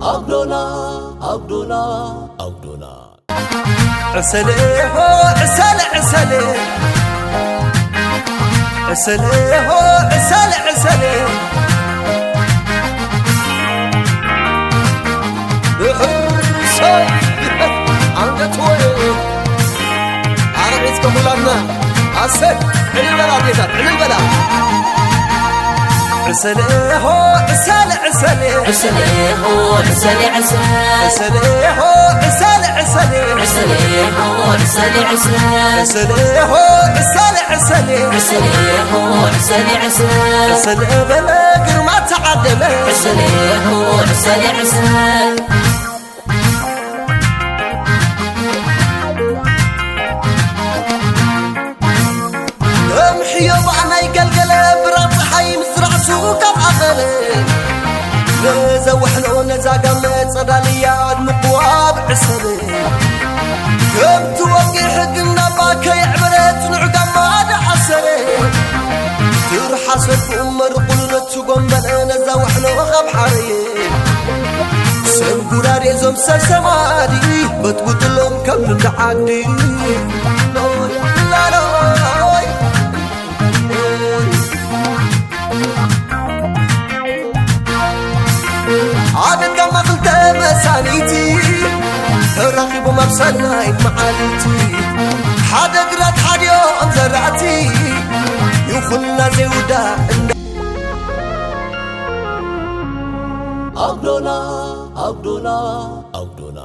ኣጉዶና ኣጉዶና ኣጉዶና ዕሰለ ሆ ዕሰለ ዕሰለ ዕሰለ ሆ ዕሰለ ዕሰለ ብሕርሰይ ኣንገትወ ኣረዒት ከሙላና ኣሰ ዕልል በላ ጌታት ዕልል በላ ዕሰለ ሆ ዕሰለ ዕሰለ ዕሰለ ሆ ዕሰለ ዕሰለ ዕሰለ ሆ ዕሰለ ዕሰለ ዕሰለ ሆ ዕሰለ ዕሰለ ዕሰለ ሆ ዕሰለ ዕሰለ ዕሰለ ሆ ዕሰለ ዕሰለ ዕሰለ በለ ግርማ ተዓደለ ዕሰለ ሆ ዕሰለ ዕሰለ እምሕዮ ባእናይ ገልገለ ብራቕ ፀሓይ ምስራዕሱ ካብ ኣኸለ ነዘ ወሕሎ ነዛ ጋመ ጸዳልያ ኣድምቕዋ ብዕሰለ ከምቲ ወግዒ ሕጊ እናባ ከየዕበረ ጽኑዕ ጋማ ደዓሰረ ትርሓሰ ክእመር ቁሉ ነቱ ጎንበለ ነዛ ወሕሎ ካብ ሓረየ ሰብ ጉራዴ እዞም ሰብ ሰማዲ በጥቡጥሎም ከም ልምዲ ዓዲ ላሎይ ዓደጋማ ክልተ መሳኒቲ ተራኺቦም ኣብ ሰናይ መዓልቲ ሓደ ግራት ሓዲኦም ዘራእቲ ይኹንና ዘይውዳእ እንዳ ኣጉዶና ኣጉዶና ኣጉዶና